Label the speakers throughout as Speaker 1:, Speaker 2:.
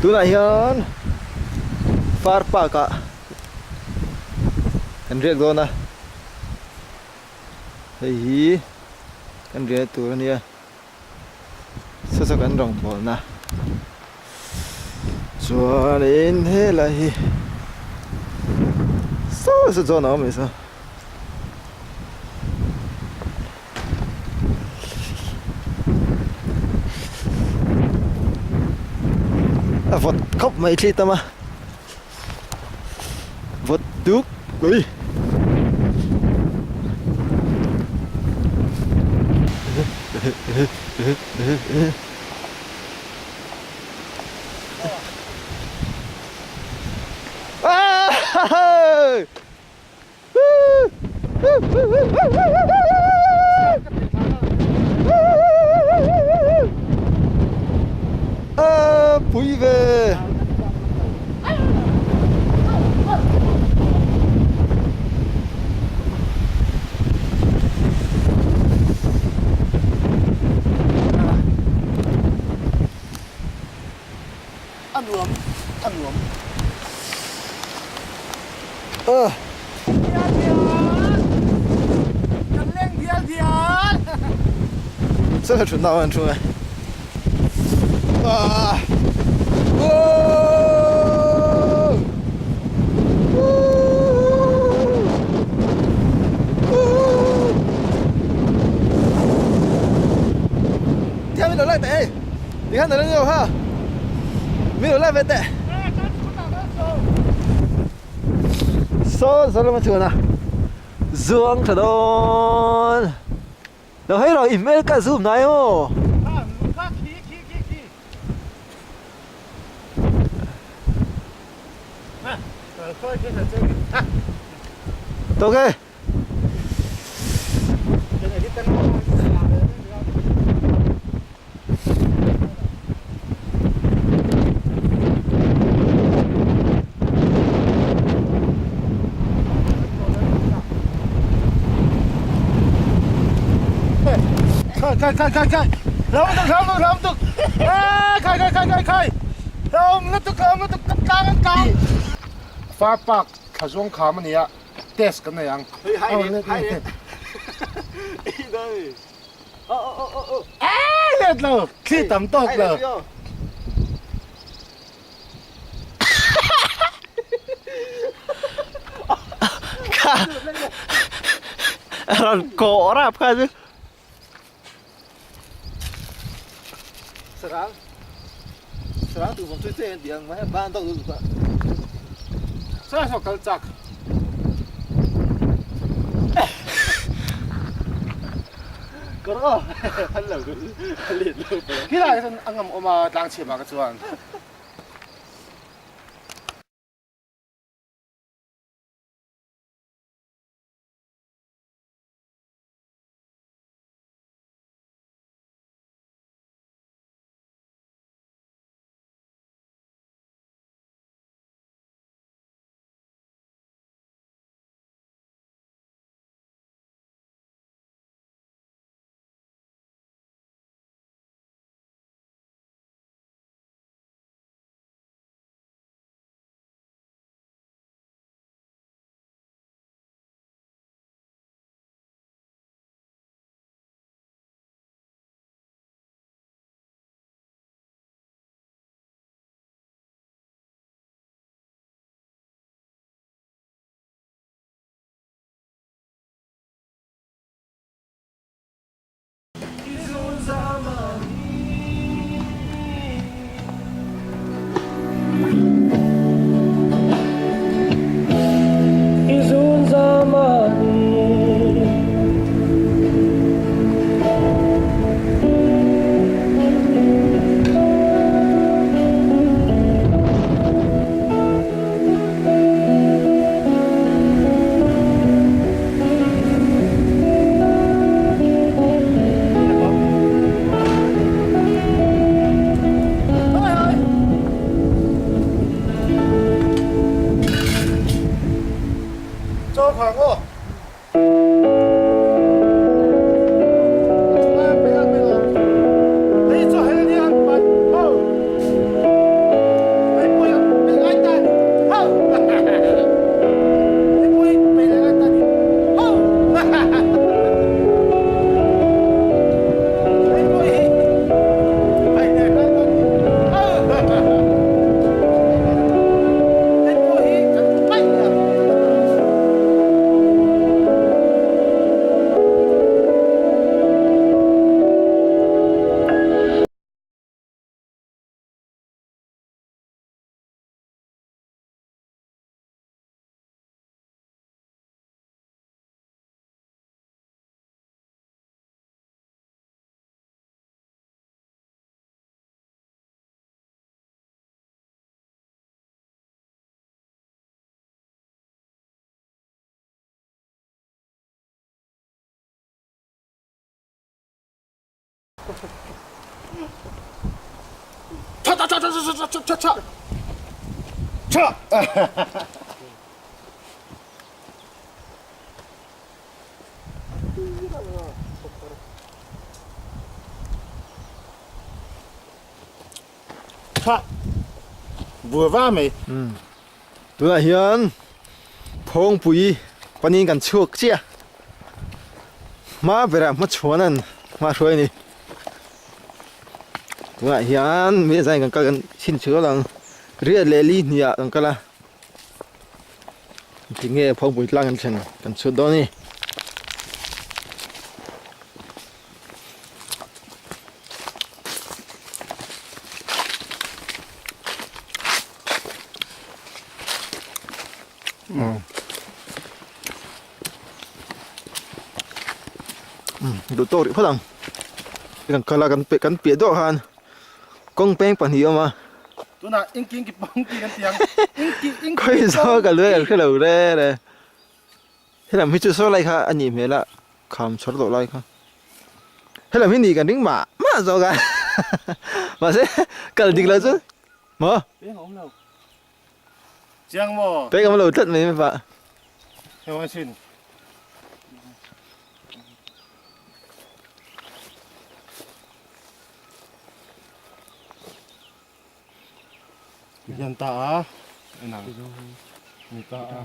Speaker 1: Tunah hian Far Park ah kan riak dawn a, hei hi kan riahna tur a nia, saw saw kan rawngbawlna chuanin helai hi saw saw chuan a awm leh saw. A vawt khawp mai thli tam a vawt duk mai Pui ve.
Speaker 2: A nuam a nuam. Kan leng dial dial.
Speaker 1: Sir thut nau an thu e. Theo min lo like teh hei. Tikhan a lo ni lo kha. Min lo like ve teh. Saw saw lama chuan a zuang tha dawn. Lo hei rawh i hmel ka zoom hnai maw. Tawk e.
Speaker 2: Khai khai khai khai Ram tuk ram tuk ram tuk Khai khai khai khai khai Ram lutuk ram lutuk tlang an tlang Far Park thla zawng kham a nia test kan nei ang.
Speaker 1: Hei hai let hai let. Ei dai. Oh oh oh oh.
Speaker 2: Ai let lo thli tam tawk lo.
Speaker 1: Kha rawn kawh rap kha chu. Sarang sarang tu vawm chui chui an ti ang mahse ban tawk lutuk a.
Speaker 2: Saw saw kal chak.
Speaker 1: Kawr aw an lo a let lo pawh.
Speaker 2: Khilai ah chuan a ngam awm a tlang chhiam ah ka chuan. Tha tha tha tha tha tha tha tha tha. Tha bur va mai.
Speaker 1: Tunah hian Phawngpui panin kan chhuak chiah hma berah hmachhuan an hma hruai a ni. Tunah hian mi zai kan kal kan chhin chhuak ang riat leh li hniah kan kal a. Tinge Phawngpui tlang kan thlen kan chhut dawn a ni. Duh tawk rih phawt ang kan kal a kan kan piah deuh khan kawng peng pahnih a awm a
Speaker 2: tunah inki inki pang tih kan ti ang inki inki
Speaker 1: khawi zawk ka lui an hrelo re re helam hi chu saw lai kha a nih hmel a kham chhawr tawh lai kha helam hi nih kan ring mah mah zawk a mahse kal dik lo chu maw
Speaker 2: peng a awm lo chiang maw
Speaker 1: peng a awm lo tlat mai mai pah
Speaker 2: hei awng chin Hian ta a enang ni ta a.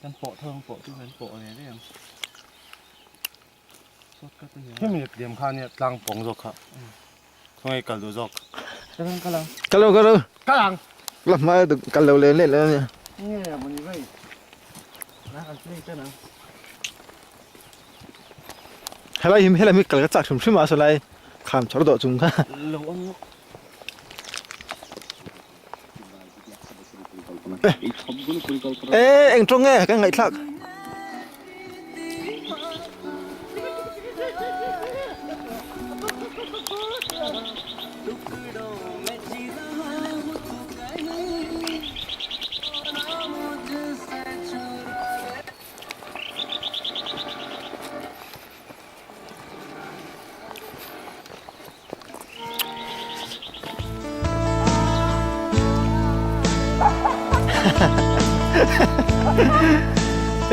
Speaker 3: Kan pawh thawng pawh chu kan pawh ve ve ang. Sawt ka te hian.
Speaker 2: Hemi liam kha nia tlang pawng zawk kha. Khawnge kal duh zawk.
Speaker 3: Kal ang kal ang.
Speaker 1: Kal ang kal ang.
Speaker 2: Kal ang.
Speaker 1: La hma kal lo leh leh leh ania.
Speaker 2: Nge mawni vei.
Speaker 3: Na kan play tan ang.
Speaker 1: Helai hi helai hi kal ka chak hrim hrim a sawlai kham chhawr dawh chung kha.
Speaker 3: Lo ang lawk.
Speaker 1: E eng tawng nge ka ngaihthlak.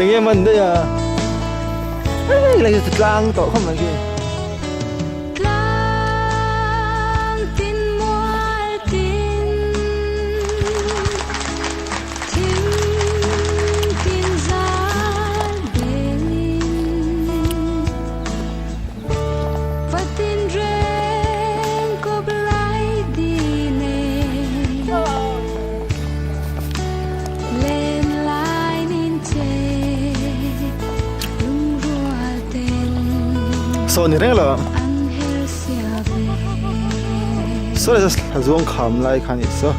Speaker 1: Enge man daih a hei lai chu tlang tawh khawp mai khi. Saw ni reng lo saw le zuang kham lai kha ni saw.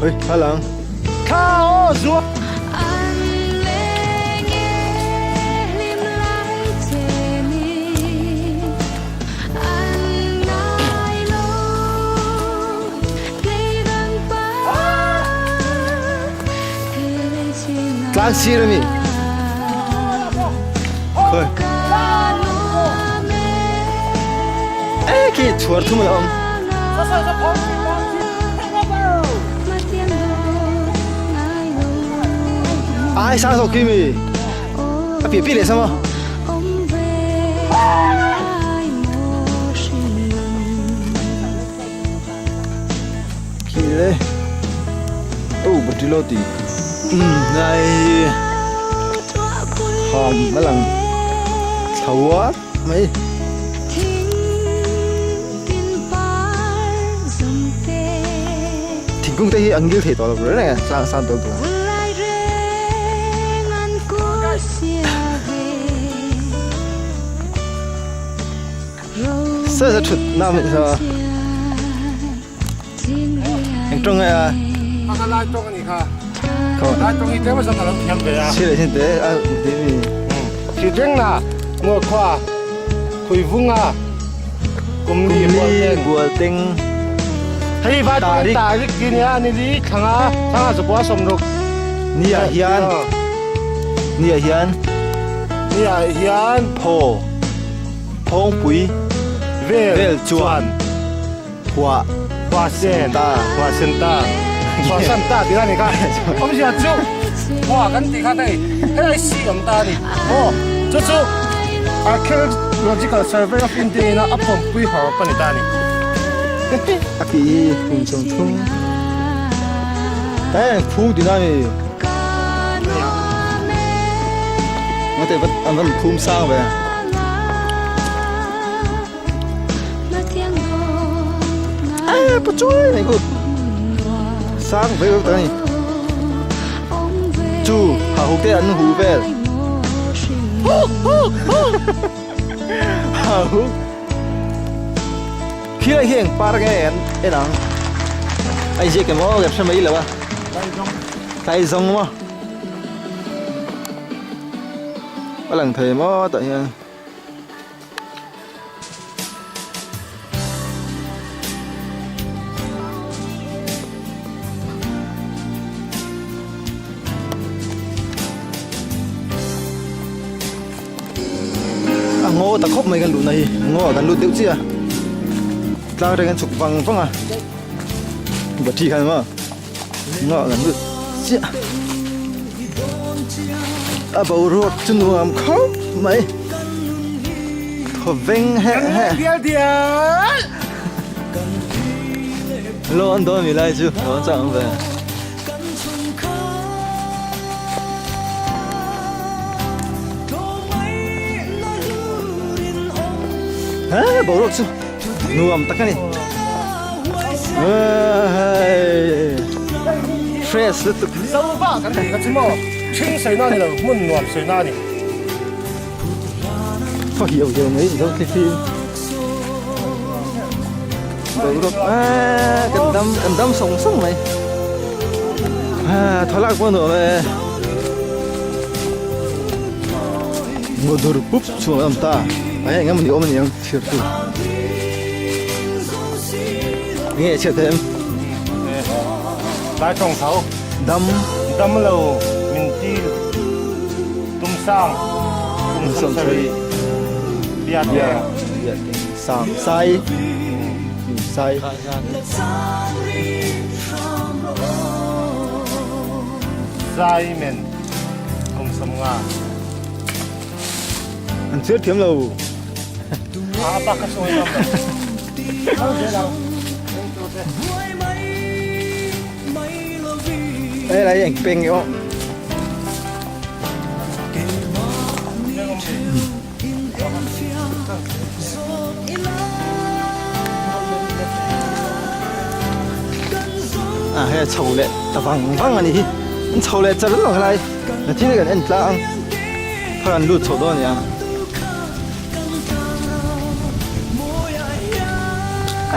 Speaker 1: Oi, tha lang.
Speaker 2: Tha aw zuam.
Speaker 1: Tlang sir ami. Khoi. E khi chhuar thum a awm. Ai sang zawk khi mi. A pi pi leh sama. Khi le. Oh, batilo ti. Nai. Kham malang. Thlawa mai. Thingkung te hi an ngil thei tawh lo reng reng a, tlang a sang dawn tawh a. Sa sa thut na mi sa. Eng tawng nge a?
Speaker 2: Ka lai tawng ani kha. Lai tawng hi tlem a zan a lo thiam ve a.
Speaker 1: Chile hin te a ti mi.
Speaker 2: Khi reng na ngô khoa khui vung a kum ni bual
Speaker 1: teng.
Speaker 2: Hei vai tarik tarik ti nia ni li thanga thanga zakua somruk.
Speaker 1: Ni ah hian ni ah hian
Speaker 2: ni ah hian
Speaker 1: phaw phawngpui
Speaker 2: vel
Speaker 1: chuan Hua
Speaker 2: Hua sen
Speaker 1: ta
Speaker 2: Hua sen ta Hua san ta ti ni kha awmzia chu Hua kan tih kha hei helai si awm ta a ni aw chu chu Archaeological Survey of India ina a pawmpui har pa ni ta a ni
Speaker 1: a tih hi kum chhung thum ta hian phung tihna a ni ngaw teh an van phum sang ve. Ê, pa chuai này ku sang ve ta ni chu ha huk te an hu vel ha huk khi lai hian par nge an en ang ai ziak emaw ka hre mai lo a tlai zawng maw a lang thei maw tah hian. A ngaw ta khawp mai kan luhna hi ngaw ah kan lut deuh chiah a tlang atangin chhuk vang vang a battery khan maw ngaw ah kan lut chiah a boruak chu nuam khawp mai thaw veng heh heh lawn dawn mi lai chu lawn chang ve. He boruak chu nuam tak a ni fresh lutuk
Speaker 2: Zauva kan tih kha chu maw ṭhing sawi na ni lo hmun nuam sawi na a ni.
Speaker 1: Khaw hiau hiau mai zo khi khi boruak aaa kan dam kan dam sawng sawng mai aaa thawlak pawh a nuam e motor pup chhuak a awm ta a hei engemaw ni awm a ni ang thir chu enge a chhiat em
Speaker 2: Lai tawng tho
Speaker 1: dam
Speaker 2: dam lo min ti tum sang kum sam sari bia te
Speaker 1: sang sai sai
Speaker 2: sai men kum sam nga
Speaker 1: An chhiar thiam lo. Đây là ảnh ping hiểu không? À hei a chho leh ta vang vang a ni hi an chho leh char lo helai na thil kan en tlang thar an lut chho dawn a ni a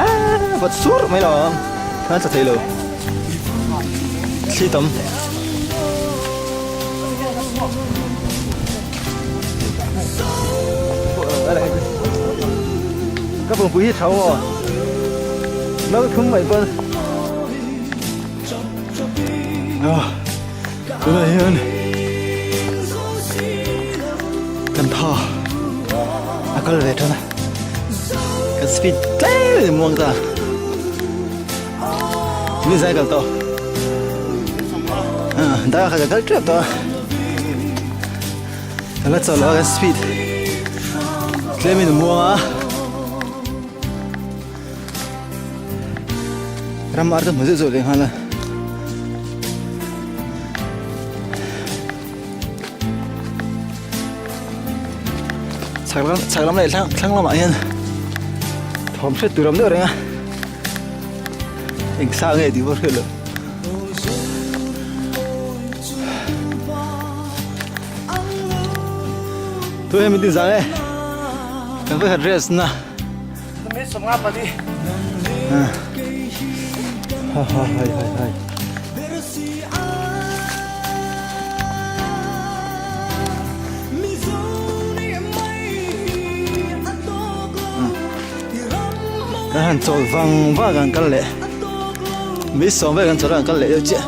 Speaker 1: aaa vat sur mai lo ang a tla thei lo thli tam ka pawngpui hi tha maw nal thum mai pawn tunah hian kan tha a kal ve tan a kan speed tlem in muang ta mi zai kal tawh dar kha ka kal tep tawh a kan la chawlh lo a kan speed tlem in muang a. Ram ar ka hmu zeuh zeuh leh nghal a. Chhak lam chhak lam leh thlang thlang lamah hian thawm hriat tur a awm deuh reng a. Eng sa nge tih pawh hriat loh. Tu hemi tin zang e kan va rest na ha ha hai hai hai Kan han chawl vang vang an kal leh mi sawm vel kan chawl an kal leh deuh chiah.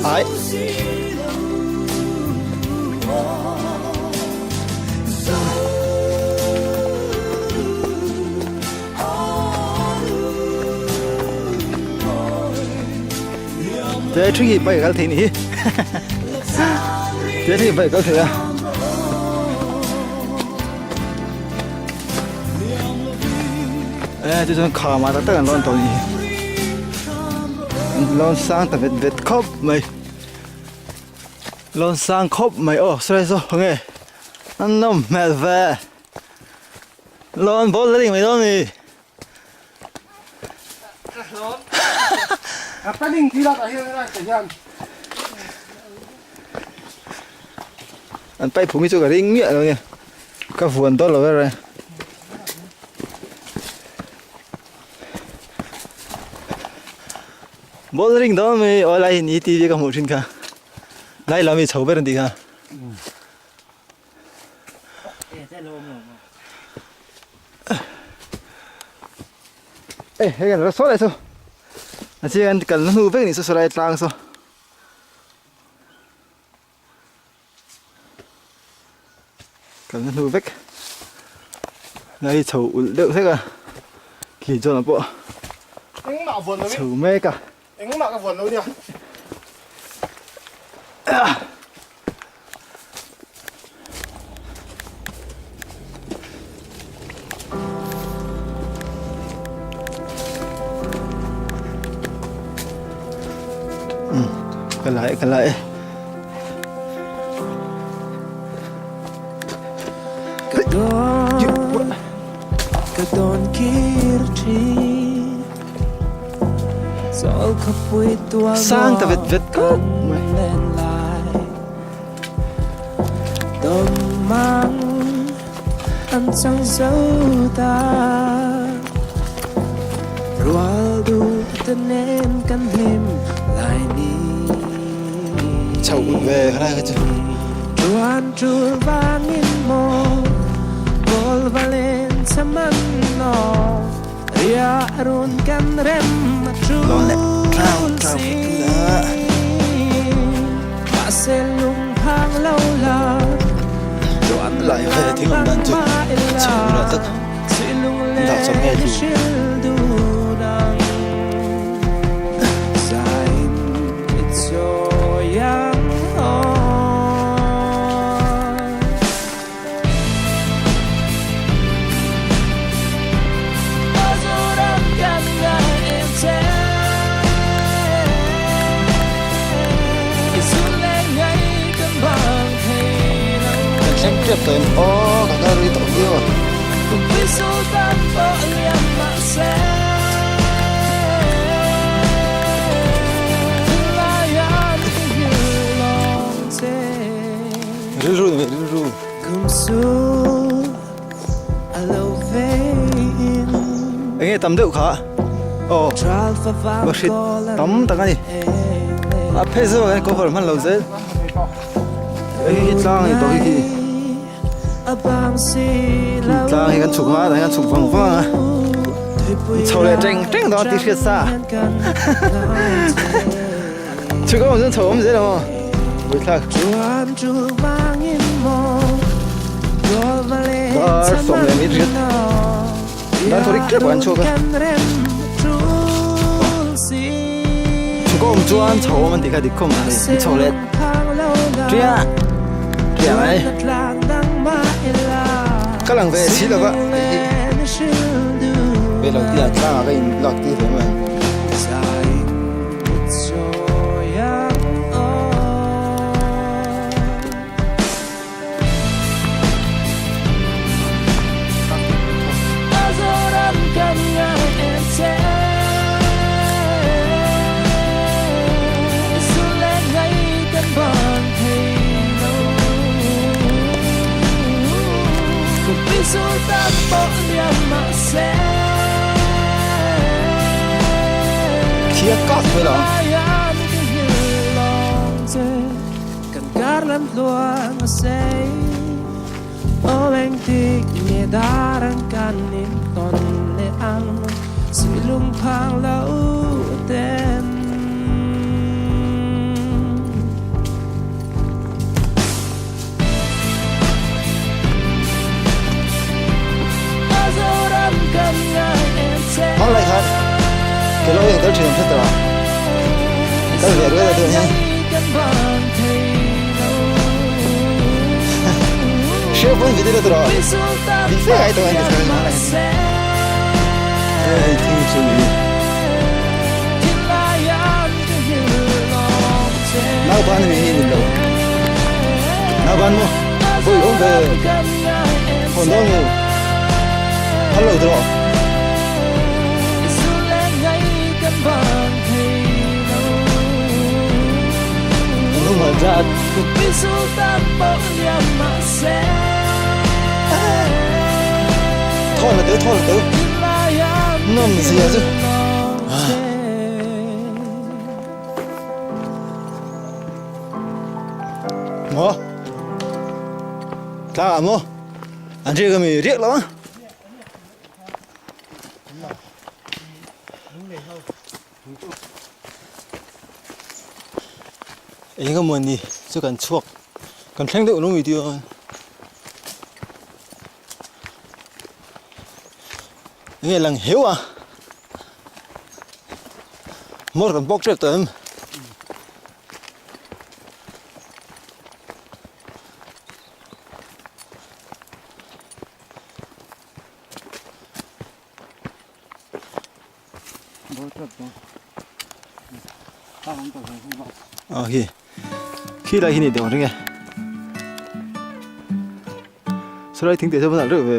Speaker 1: Ai. Thế truy bay cái thế này. Thế thì bay cái thế à. E chu chuan kham ah tak tak an lawn tawh a ni an lawn sang ta vet vet khawp mai lawn sang khawp mai aw sawi saw nge an nawm hmel ve lawn ball la ding mai dawn a ni. An paih phung hi chu ka ring miah lo a nia ka vuan dawn lo ber a. Ball ring dawn mai aw lai hi ni tv ka hmuh thin kha lai lam hi chho ber an tih kha. Ê hei kan la saw leh chu a chiang an kalna hnu vek a nih chu saw lai tlang saw. Kalna hnu vek lai hi chho ulh deuh hlek a khi chuan ah pawh chho mek a.
Speaker 2: Engmah ka vuan lo nia.
Speaker 1: Ka lai ka lai. Sang ta vet vet khawp mai. Chho ut ve khalai kha chu. Lawn leh tlang tlang fek la. Lai ve thing awm dan chu chho rah tak an dah chawp nge chu. Kan thleng tep tawh em aw ka kal rei tawh viau a. Rilru ni rilru. Enge tam deuh kha aw bahrit tam tak a ni a phei zawk ah hian cover hman lo zel hei hi tlang a ni tawh hi khi tlang hi kan chhuk hma ah hian chhuk vang vang a chho leh teng teng dawn tih hriat sa chhuk awm chuan chho awm zel ang aw buaithlak dar sawm leh mit riat dar thaw rik tep ah an chhuak a chhuk awm chuan chho awm an tih kha dik khawm a ni chho leh Ṭiah ṭiah mai. Ka lang ve si lo va. Ve lo tia tlang ah ka in lak tir ve mai. Thia kak mai lo ang. Hmang lai khan ke lo eng tel thin ang hret a, kal ve ruai deuh hian hriau pawn video la tawh a dik fe ngai tawh a ni hei thing chu ni nauban mi hi ni lo nauban maw vawi awm ve hawn dawn mu phal lo tawh Thawn la teu thawn la teu nawm zia chu maw tlang ah maw an riak ami riak lo ang. Eng emaw ni chu kan chhuak kan thleng deuh lung video a enge lang heu a motor kan bawk tep tawh em. Aw khi khi lai hi ni deuh ang ring e saw lai thing teh saw a reuh ve.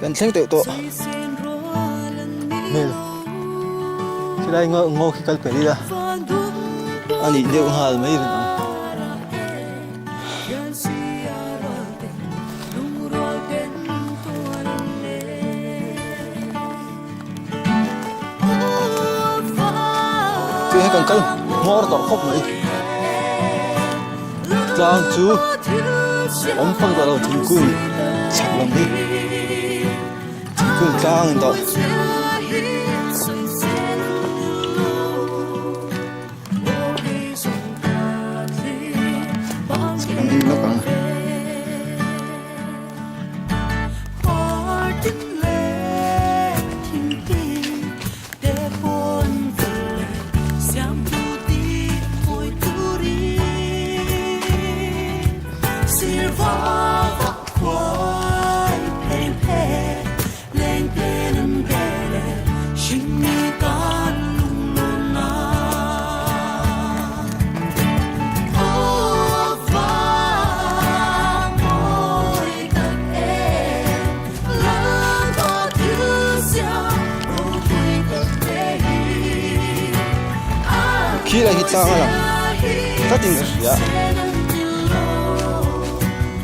Speaker 1: Kan thleng deuh tawh hmel helai ngaw ngaw khi kal pel ila a nih deuh nghal mai reng ang. Tui hi kan kal hmawr tawh khawp mai tlang chu awm fak tawh lo thingkung chhak lam hi thingkung tlang in tawh. Chhak lam hi lawk ang. Khi lai hi tlang a lang tlatin ka hria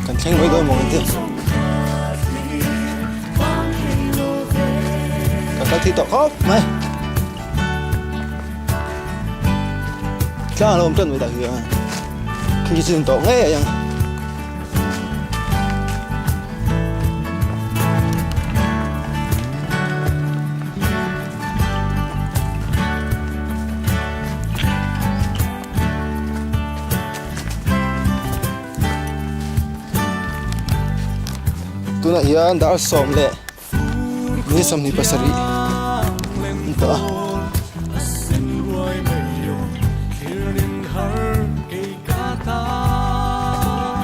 Speaker 1: kan thleng mai dawn maw kan ti ka kal thei tawh khawp mai tlang a lo awm tan mai tak hian khi khi chu in tawh ngei ang. Tunah hian dar sawm leh ni 27 an tawh a.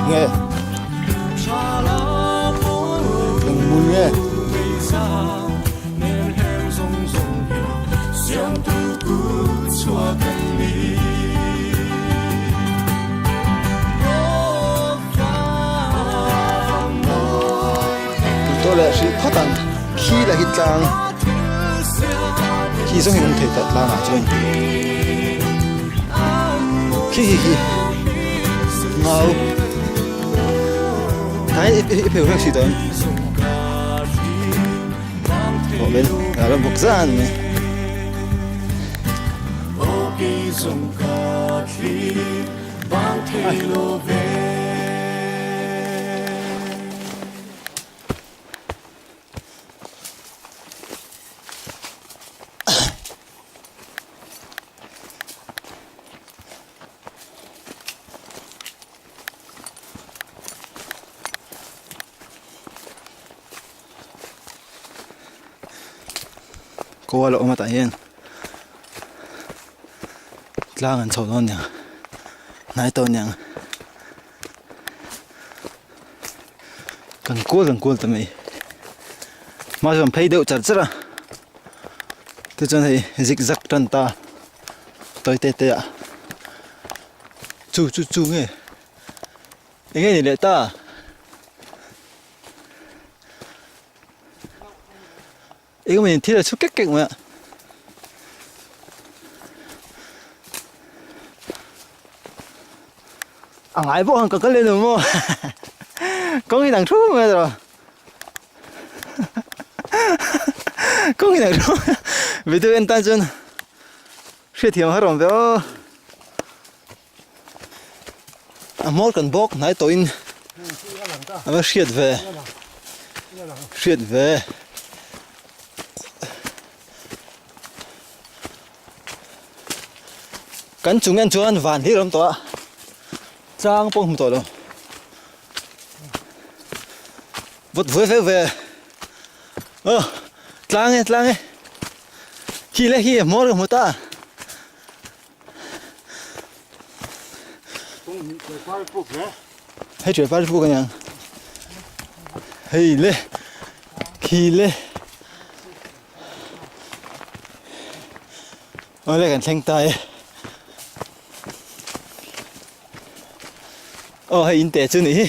Speaker 1: Nge eng hmun nge? Tawh leh hrih phawt ang khi lah hi tlang khi zawng hi awm thei tawh tlang ah chuan khi khi khi ngau tlai i pheu hreng si dawn Aw men a rawn bawk zan mai. Kawl a awm a tah hian tlang an chho dawn aniang hnai tawh aniang kan kual kan kual ta mai hma chuan phei deuh char char a tichuan hei zig zag tan ta tawi te te ah chu chu chu nge eng nge ni leh ta. Eng emaw thil a chhuk kek kek mai a. A ngai bawk ang ka kal leh lo maw kawng hi dang thu mai a tawh kawng hi dang thu video en tan chuan hriatthiam har awm ve aw. A hmawr kan bawk hnai tawhin a va hriat ve hriat ve kan chung en chuan van hlir a awm tawh a tlang pawh a hmu tawh lo vawt vuai feuh ve aw tlang e tlang e khi le khi hmawr ka hmu ta. Hei ṭuai par puk aniang hei le khi le awle kan thleng ta e aw hei in te chu ni hi.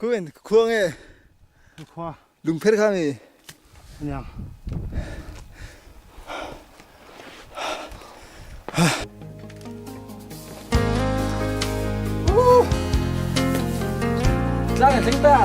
Speaker 1: Khuan khua nge
Speaker 2: khua
Speaker 1: lungpher kha mi
Speaker 2: aniang
Speaker 1: Tlang a thleng ta.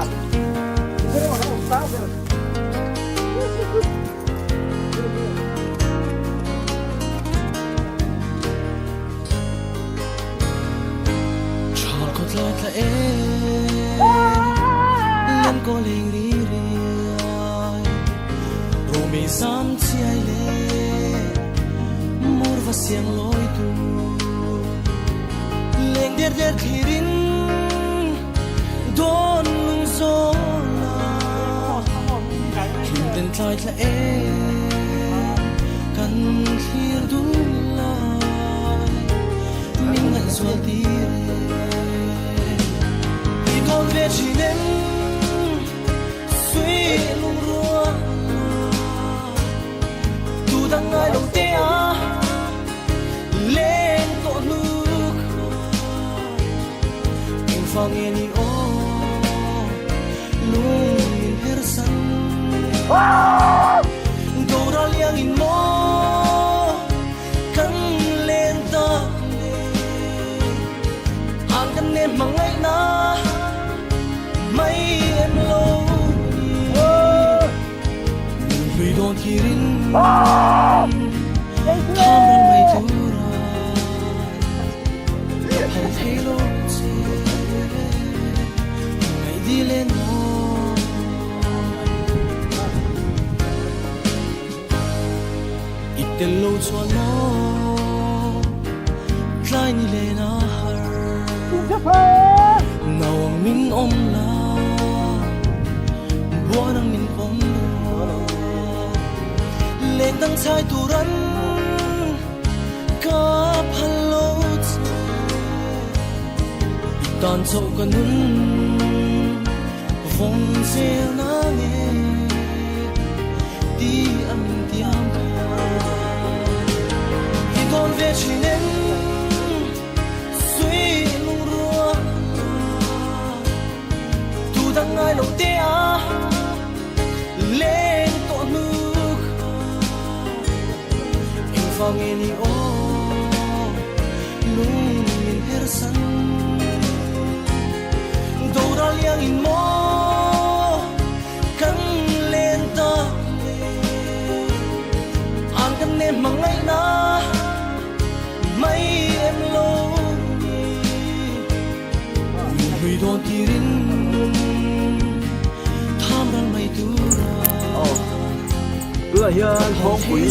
Speaker 1: Tunah hian Hawngpui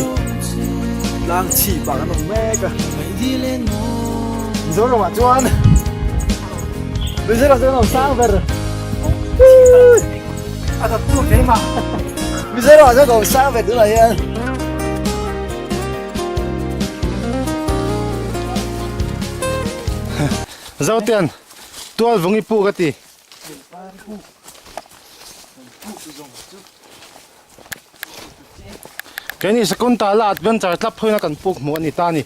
Speaker 1: tlang chhip ah kan awm mek a Mizoramah chuan Mizoramah chuan awm sang ber Mizoramah chuan awm sang ber tunah hian.
Speaker 2: Zotean tual vung i pu ka ti. Keini Sakuntala adventure tlap phuina kan puk hmuh a ni ta a ni.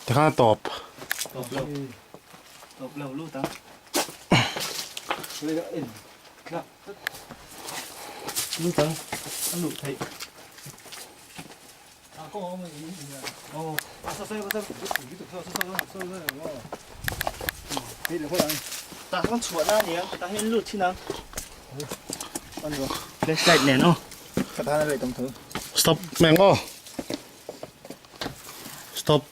Speaker 2: Tikhan a tawp. Stop meng aw. Stop.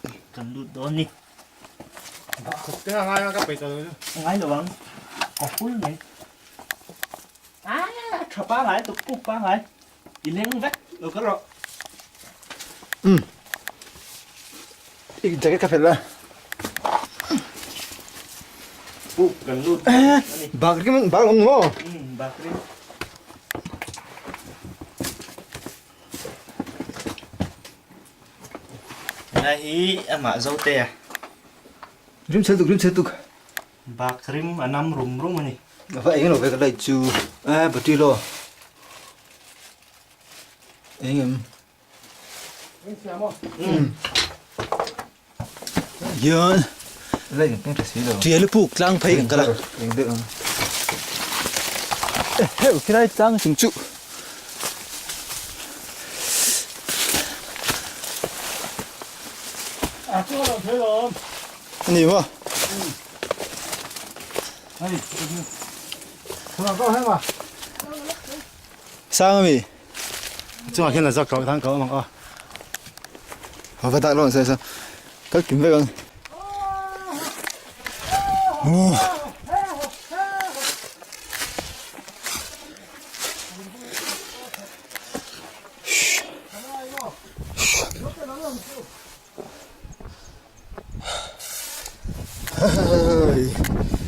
Speaker 1: I jacket ka phelh a. Bak rim bak awm maw?
Speaker 3: Helai hi amah Zote a.
Speaker 1: Rim chhe tuk rim chhe tuk.
Speaker 3: Bak rim a nam rum rum a ni.
Speaker 1: A va eng lo ve ka light chu eh battery lo eng em hian tial puk tlang phei kan kal a heuh khilai tlang chung chu a ni maw. Sang ami.
Speaker 2: Chungah khian la zak tawh tan ka awm ang aw.
Speaker 1: A va dak lo ang sa kal kim vek ang. Oh. Hey.